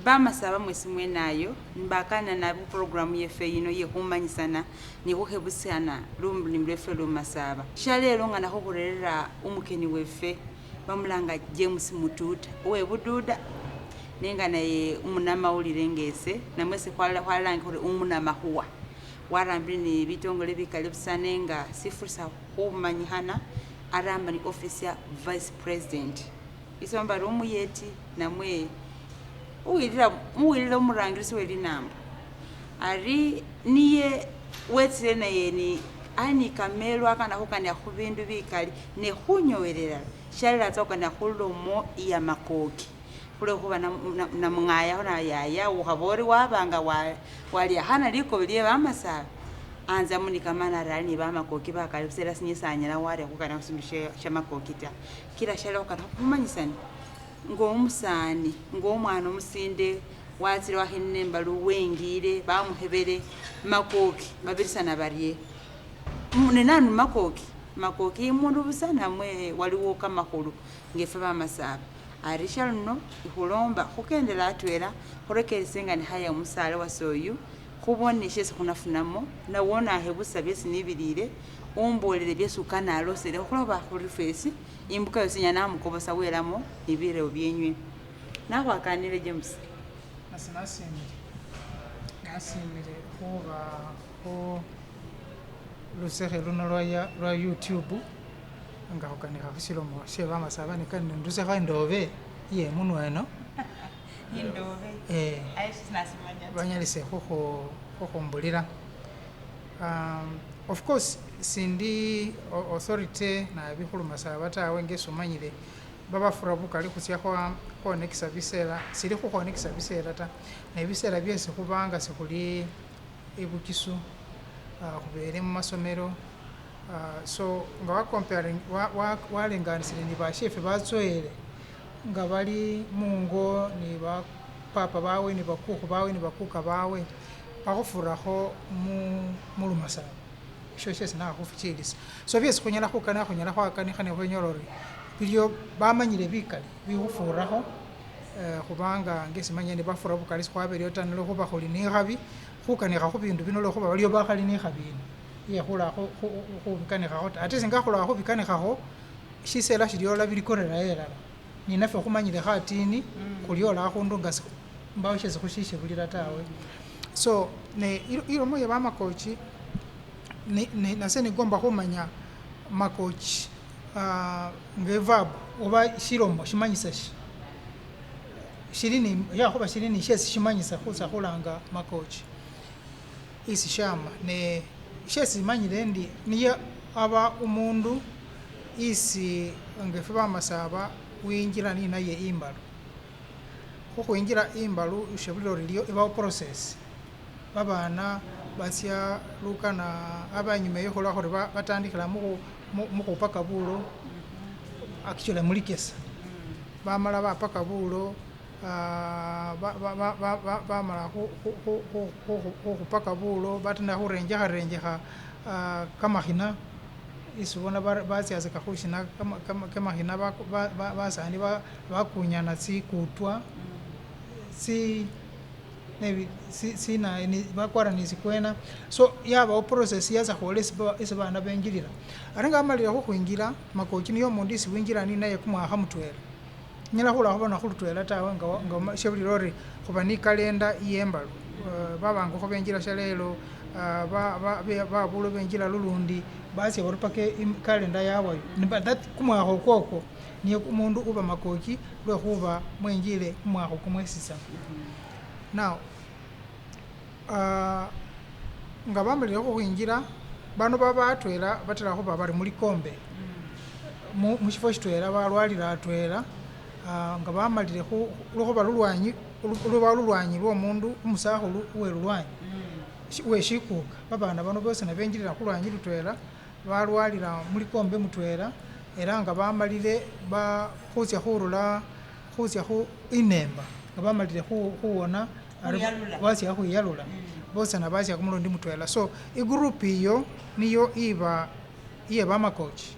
Bamasaba mwesi mwenayo mbakana nabi khuprogramu yeffe yino yekhumanyisana nekhukhebusana lulimi lweffe lumasaba. Shalelo nga nakhukhurerera umukeni weffe bamulanga James Mututa uwe Bududa nenga naye umunamawulile ngese namwe ese khwalange khuri umunamakhuwa. Warambile ni bitongole bikali busa nenga sifurisa khumanyikhana aramba ni office ya vice president. Isomba bari umuyeti namwe uwilila muwilila umurangilisi we linambo ari niye wetsile naye ni ali ni kamelo akana khukanila khubindu bikali ne khunyowelela shalala atsa khukanila khulomo iya makoki khulwekhuba namungayakho nayaya ukhaba ori wabanga waliakhana likobi lye bamasaba anza munikamana ari ali ni bamakoki bakali busa ela sinye sanyala waria khukana khusindu sha makoki ta kila shala khukana khumanyisana ngomusani ngomwana omusinde watsile wakhinina embalu wengile bamukhebele makoki babirisana barye nenanu makoki makoki imundu busa namwe waliwo kamakhulu ngefwe bamasaba ari shaluno ikhulomba khukendela atwela khurekeresie nga nekhaya omusale wase oyu khubone shesi khunafunamo nawona akhebusa byesi nibilile umbolele byesi ukana alosele khuloba khuri fwesi imbuka yosi inyala namukobosa welamo nibirebo byenywe. Nakhwakanile James. Nasi nasimile, nasimile khuba khu lusekhe luno lwa YouTube nga khukanikha khusilomo she bamasaba nendusekho indobe iye munwa eno. Indobe. Banyalise khukhumbulila. Of course sindi authority nabi khulumasaba tawe ngesi umanyile babafura bukali khutsia khwonekisa bisela, sili khukhwonekisa bisela ta, ne bisela byesi khubanga sikhuli ebukisu, khubele mumasomelo, so nga wacomparing walinganisile ni bashefe batsowele nga bali mungo ni ba papa bawe ni bakukhu bawe ni bakuka bawe bakhufurakho mulumasaba sho shesi nakhufuchilisa. So byesi khunyala khukana khunyala khwakanikha nekhwenyola ori bilyo bamanyile bikali bikhufurakho khubanga ngesi manyile bafura bukali sikhwabeleyo ta nolwekhuba khuli nikhabi khukanikha khubindu bino lwekhuba baliyo bakhali nikhabi ino iyekhula khubikanikhakho ta, ate singa khula khubikanikhakho shisela shiliola bilikorera elala ninafwe khumanyile khatini khuliola akhundu nga mbawo shesi khushishebulila tawe. So ne ilomo ye bamakochi nase nigomba khumanya makochi nga verb oba shilomo shimanyisa shi shili ni yakhuba shili ni shesi shimanyisa khutsa khulanga makochi isi shama ne shesi manyile endi niye aba umundu isi ngefwe bamasaba winjila ninaye imbalu. Khukhwinjila imbalu shebulila ori iliyo ibawo process babana batsia lukana abanyuma eyo khulwa khuri batandikhila mukhupaka bulo actually mulikesa bamala bapaka bulo bamala khukhupaka bulo batandikha khurenjekha kamakhina isi bona batsyasaka khushina kamakhina basani bakunyana tsikutwa bakwara nisikwena so yabawo process yatsa khwola esi bana benjilila. Ate nga bamalile khukhwinjila makochi niyo omundu isi winjila ninaye kumwakha mutwela nyala khula khubona khulutwela tawe nga shebulila ori khuba ni calendar iyembalu babangukho benjila shalelo babulo benjila lulundi batsya bari paka calendar yawayo that kumwakha okwokwo niye umundu uba makochi lwekhuba mwenjile kumwakha kumwesisa. Now nga bamalile khukhwinjila bano babatwela batela khuba bari mulikombe mushifo shitwela balwalila atwela nga bamalile lwekhuba lulwanyi luba lulwanyi lwomundu umusakhulu uwe lulwanyi weshikuka babana bano bosi nebenjilila khulwanyi lutwela balwalila mulikombe mutwela era nga bamalile khutsa khurula khutsa khu inemba nga bamalile khuwona basya khwiyalula bosana basya kumulundi mutwela. So igroup iyo niyo iba iye bamakochi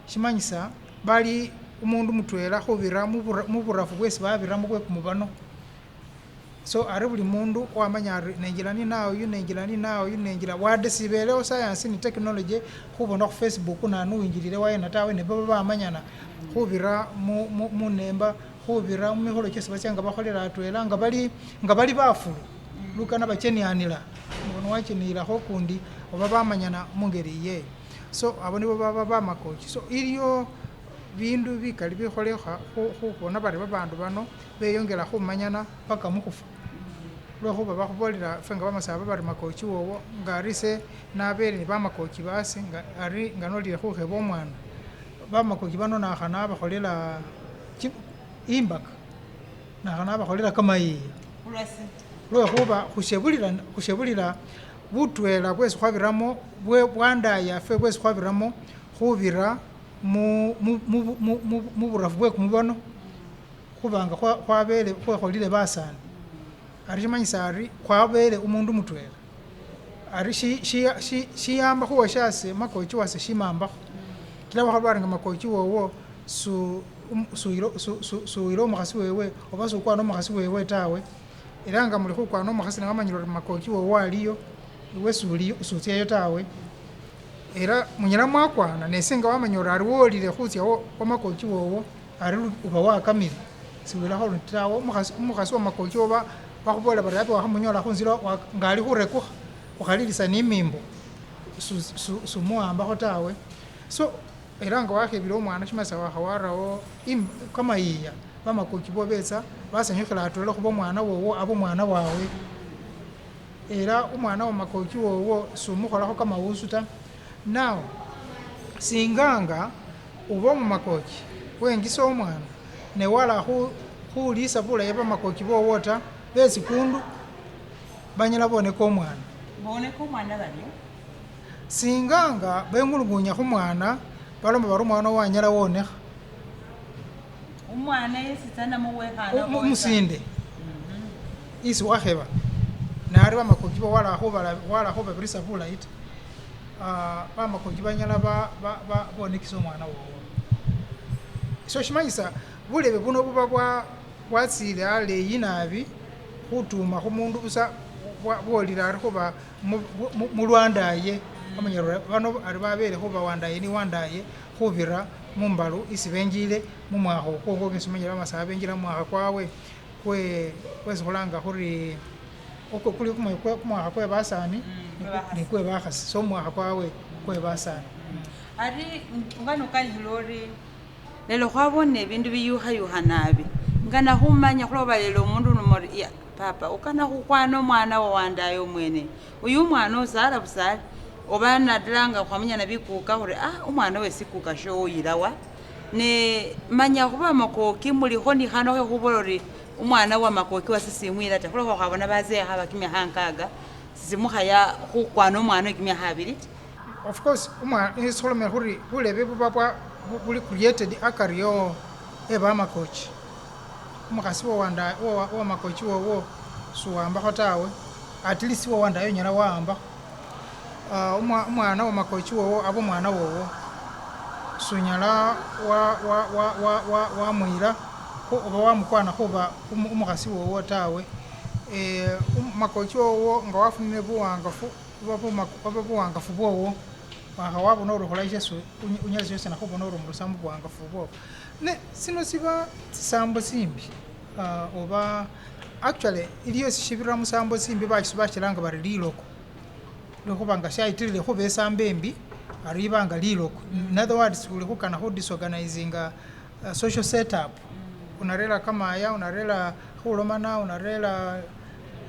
shimanyisa bali Umundu mutwela khubira muburafu bwesi babiramo bwe kumubano. So ari buli mundu wamanya ari nenjila ninawoyu, nenjila ninawoyu, nenjila wade sibelewo science ni technology khubona khu Facebook nani uwinjilile wayena tawe, ne baba bamanyana khubira munemba, khubira mumikholo kyesi batsa nga bakholela atwela nga bali bafulu lukana bachenianila ngono wachenilakho ukundi oba bamanyana mungeli iyeyo. So abo nibo baba bamakochi. So iliyo bindu bikali bikholekha khubona bari babandu bano beyongela khumanyana paka mukhufwa, lwekhuba bakhubolela ffe nga bamasaba bari makochi wowo nga ari ise nabele ne bamakochi base nga ari nga nolile khukheba omwana, bamakochi bano nakha nabakholela imbaka, nakha nabakholela kamayiya. Khulwasi? Lwekhuba khushebulila butwela bwesi khwabiramo bwe bwandayafe bwesi khwabiramo khubira muburafu bwe kumubano, khubanga khwabele khwekholile basani, ari shimanyisa ari khwabele umundu mutwela, ari shiyamba khuwashase makochi wase shimambakho kila bakhola bari nga makochi wowo suyila omukhasi wewe oba sukwana omukhasi wewe tawe, era nga muli khukwana omukhasi newamanyile ori makochi wowo aliyo, iwe suliyo sutsyayo tawe. Era munyala mwakwana nesinga wamanya ori ari wolile khutsya wa makochi wowo, ari uba wakamile siwilakho lundi tawe. Omukhasi wa makochi wowo bakhubolela bari abe wakhamunyola khunzila nga ali khurekukha ukhalilisa nimimbo, sumuwambakho tawe. So era nga wakhebile omwana, shimanyisa wakhawarawo kamayiya, bamakochi bo betsa basanyukhila atwela khuba omwana wowo abe omwana wawe. Era omwana wa makochi wowo sumukholakho kamawusu ta. Now singanga uba omumakochi wengisa omwana newala khulisa bulayi bamakochi bowo ta, besikundu banyala boneka omwana. Boneka omwana baryo? Singanga bengulugunya khumwana, baloma bari omwana wanyala wonekha. Umwana yesitsana muwekhana? Umusinde isi wakheba nari bamakochi bo wala khubabirisa bulayi ta, bamakochi banyala bonekisa omwana wowo. So shimanyisa bulebe buno buba bwatsile aleyi nabi khutuma khumundu busa bwolile ari khuba mulwandaye, bamanyile bano ari babele khuba wandaye ni wandaye khubira mumbalu isi benjile mumwakha okwo ngesi omanyile bamasaba benjila mumwakha kwawe kwesi khulanga khuri okwo kuli kumwakha kwe basani ni kwe bakhasi, so omwakha kwawe kwe basani. Ari ngano kanikhila ori lelo khwabone ebindu biyukhayukha nabi ngana khumanya khuloba lelo omundu nomori ya papa ukana khukwana omwana wa wandaye omwene uyu omwana osala busali oba nadala nga khwamanya bikuka khuri omwana wesikuka shoyilawa ne manya khuba makoki mulikho nikhano khekhubola ori omwana wa makoki wasisimwila ta, khulwekhuba khwabona bazee khaba kimyakha nkaga sisimukhaya khukwana omwana we kimyakha abili ta. Of course umwana khulomela khuri bulebe buba buli created akari yo ebamakochi, omukhasi wa makochi wowo suwambakho tawe, at least wowandaye onyala wawambakho. Umwana wa makochi wowo abe omwana wowo sunyala wamwila oba wamukwana khuba omukhasi wowo tawe. Makochi wowo nga wafunile buwangafu oba buwangafu bwowo wakha wabona ori ukhola shesi unyala shesi khubona ori umurusa mubuwangafu bwowo. Ne sino siba tsisambo tsimbi oba actually iliyo sishibira musambo tsimbi bashilanga bari liloko, lwekhuba nga shayitilile khuba esambo embi ari ibanga liloko. In other words uli khukana khudisorganizinga social setup, unarera kamaya, unarera khulomana, unarera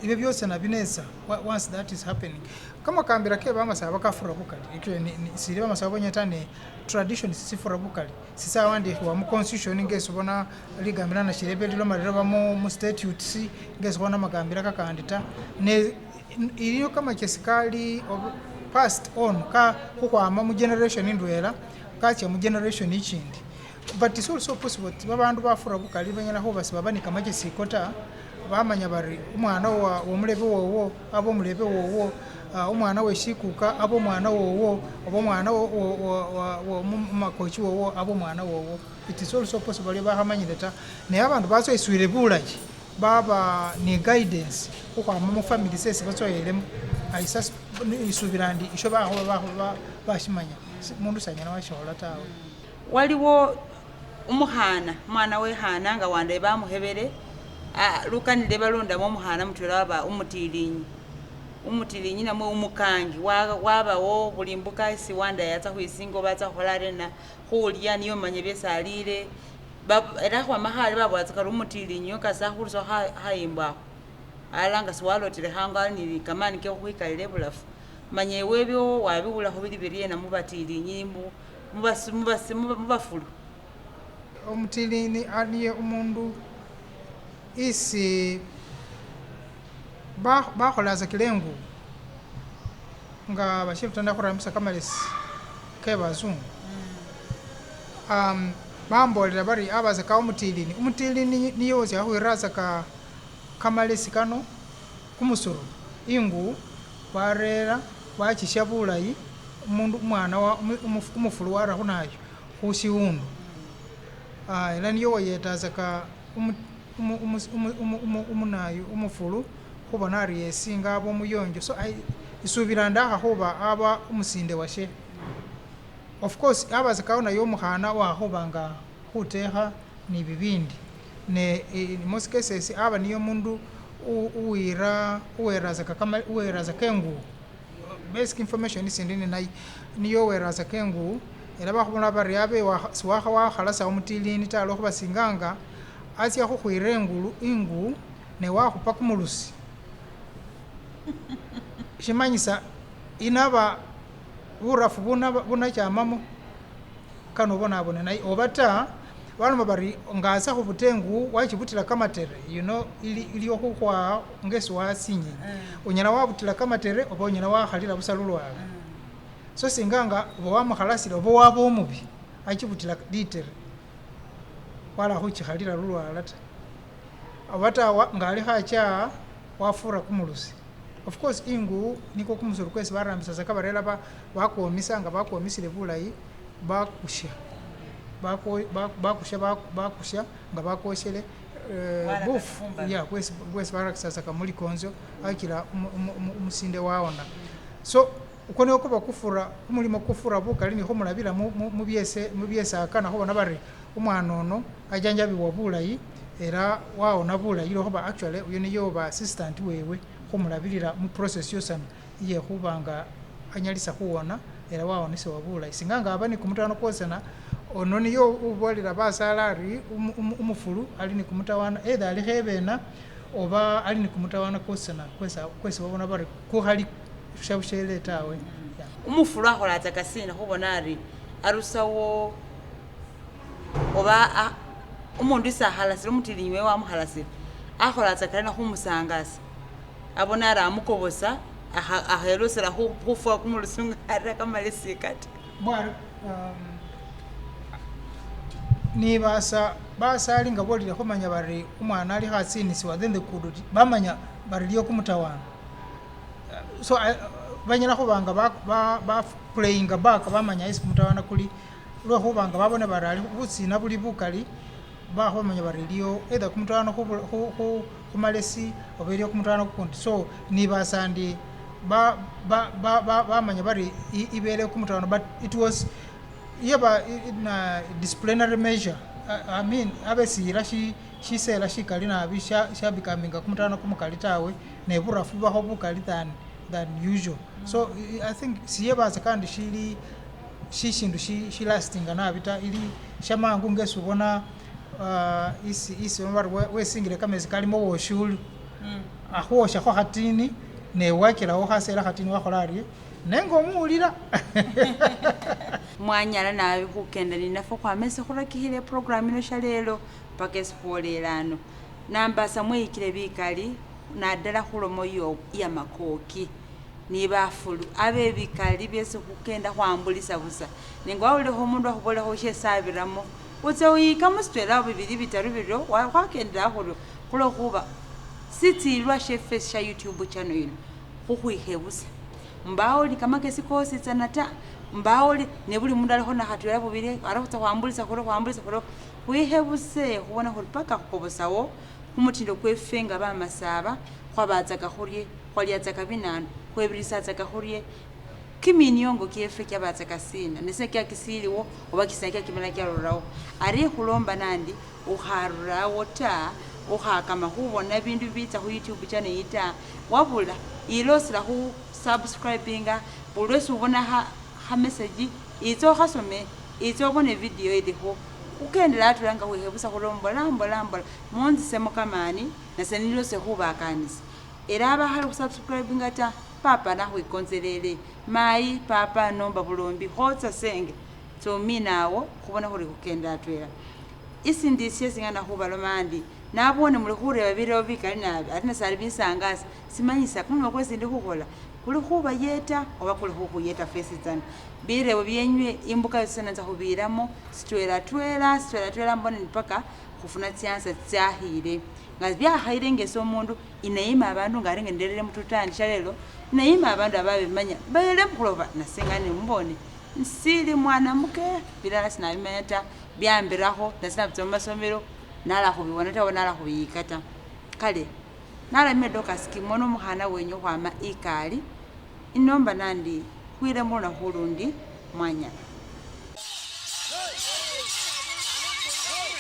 ibyo byosi nabinetsa. Once that is happening, kamakambila ke bamasaba kafura bukali. Actually sili bamasaba bonyene ta, ne tradition sifura bukali, sisawandikhiwa mu constitution ngesi ubona ligambila nashirebe liloma liloba mu statutes ngesi khubona makambila kakandi ta. Ne iliyo kamachesi kali passed on ka khukhwama mu generation indwela kacha mu generation ichindi, but it's also possible babandu bafura bukali banyala khuba sibaba ni kamachesi ko ta. Bamanya bari umwana wa omulebe wowo aba omulebe wowo, umwana weshikuka aba omwana wowo, oba omwana wa mumakochi wowo aba omwana wowo. It is also possible bakhamanyile ta, ne abandu batsoyeswile bulayi baba ni guidance khukhwama mufamily tsesi batsoyelemo. Isubila ndi isho bakhuba bashimanya, mundu sanyala washikhola tawe. Waliwo umukhana, umwana wekhana nga wandaye bamukhebele, lukanile balondamo omukhana mutwela waba umutilinyi. Umutilinyi namwe umukangi wabawo buli mbuka esi wandaye atsa khwisinga oba atsa khukhola arena khulya niyo omanye byesi alile. Era khwama khale babowatsaka bari umutilinyi oyo kasa khurusakho khayimbo akho. Ala nga siwalotele khangu ali ni kamani ke khukhwikalila ebulafu. Manya ewe ebyo wabiwulakho bili biryena mubatilinyi mubafulu? Omutilini niye umundu isi bakholasakila engubo nga bashili khutandika khurambisa kamalesi kebazungu. Bambolela bari abasaka omutilini, omutilini niye osya khukhwirasaka kamalesi kano kumusuru ingubo warera wachisha bulayi umundu umwana wa umufulu wara khunayo khushiwundu. Ela niyo weyetasaka umunayu umufulu khubona ari yesinga aba omuyonjo. So isubila ndakha khuba aba umusinde washe. Of course abasakawo naye omukhana wakhubanga khutekha ni bibindi, ne in most cases aba niye omundu uwira uwerasaka engubo. Basic information isindi ninaye niye owerasaka engubo, ela bakhubona bari abe siwakha wakhalasa omutilini ta lwekhuba singanga atsya khukhwira ingubo ne wakhupa kumulusi. Shimanyisa inaba burafu bunachamamo kano ubonabone naye oba ta baloma bari ngasa khubuta engubo wachibutila kamatere, you know, iliyo khukhwa ngesi wasinyi. Onyala wabutila kamatere oba onyala wakhalila busa lulwala. So singanga oba wamukhalasile oba waba omubi achibutila litere wala khuchikhalila lulwala ta. Oba ta ngali khacha wafura kumulusi. Of course ingubo niko kumusuru kwesi barambisa saka barela bakwomisa nga bakwomisile bulayi bakusha. Bakusha nga bakwoshele bufu ya kwesi barakisasaka mulikonzo akila umusinde waona. So uko niko kuba kufura kumulimo kufura bukali ni khumulabila mubyesakana khubona bari umwana ono ajanjabibwa bulayi era waona bulayi lwekhuba actually uyo niyo ba assistant wewe khumulabilila mu process yosana iye khubanga anyalisa khuwona era waonesewa bulayi. Singanga aba ni kumutano kwosana ono niyo ubolera basala ari umufulu ali ni kumutawana either ali khebena oba ali ni kumutawana kwosana kwesi babona bari kukhali shabushele tawe. Umufulu akholatsa kasina khubona ari arusawo oba umundu isakhalasile omutilinyi wewe wamukhalasile akholatsa kalena khumusangasa abona ari amukobosa akhelosela khufwa kumulusi arera kamalesi kata. Bwari ni basali nga bolile khumanya bari umwana ali khatsinisiwa then the kudu bamanya bari liyo kumutawana. So banyala khubanga ba playing back bamanya isi kumutawana kuli lwekhubanga babone bari ali butsina buli bukali bakhumanya bari liyo either kumutawana khumalesi oba iliyo kumutawana kukundi. So ni basandi bamanya bari ibele kumutawana, but it was yeba na disciplinary measure. I mean abesira shisela shikali nabi shabikaminga kumutawana kumukali tawe ne burafu bubakho bukali than usual. So I think siyebasa kandi shili shishindu shilastinga nabi ta ili shamangu ngesi ubona isi bari wesingile kamezi kalimo woshulu akhuwoshakho khatini ne wakilawo khasela khatini wakhola arie nenga omuwulila. Mwanyala nabi khukenda ninafwe khwamesi khurakikhile program ino shalelo paka esi khwolelano. Nambasa mweyikile bikali nadala khulomo ya makoki ni bafulu abe bikali byesi khukenda khwambulisa busa nenga wawulilekho omundu akhubolekho shesabiramo utsa wiyikamo sitwela bibili bitaru biryo khwakendela khuryo khulwekhuba Sitsilwa shefwe sha YouTube channel yino khukhwikhebusa mbawo li kamakesi kositsana ta, mbawo li ne buli mundu alikho nakhatwela bubili ari khutsa khwambulisa khuri khwambulisa khuri khwikhebuse khubona khuri paka khukobosawo khumutindo kwefwe nga bamasaba khwabatsaka khurye khwaliatsaka binanu khwebirisatsaka khurye kiminiongo kyefwe kyabatsaka sina nesina kyakisiliwo oba kisina kyakimala kyarurawo ari khulomba nandi ukharurawo ta ukhakama khubona bindu bitsa khu YouTube channel iyi ta wabula ilosela khu subscribinga buli lwesi ubona kha message itsa okhasome itsa obone video ilikho khukendela atwela nga khwikhebusa khuri mbola mbola mbola munzisemo kamani nase nilose khubakanisa era bakhali khusubscribinga ta papa nakhwikonzelele mayi papa nomba bulombi khotsa senge tsominawo khubona khuri khukendela atwela isindi syesi ngana khubaloma ndi nabone muli khureba birebo bikali nabi ate nasali bisangasa simanyisa kumulimo kwesi ndi khukhola kuli khubayeta oba kuli khukhuyeta fwesitsana birebo byenywe imbuka yosi nanza khubilamo sitwela twela sitwela twela mbone mpaka khufuna tsiansa tsyakhile nga byakhayile ngese omundu ineyima abandu nga ari nderere mututandi shalelo neyima abandu ababimanya bele mukhuloba nase nga nemubone nsili mwana muke bilala sinabimanya ta byambirakho nase nabitsa mumasomelo nala khubibona ta oba nala khubiyika ta kale nalamile Dorcas Kimono omukhana wenyu khukhwama ikali inomba nandi khwile mulunakhu ulundi mwanyala.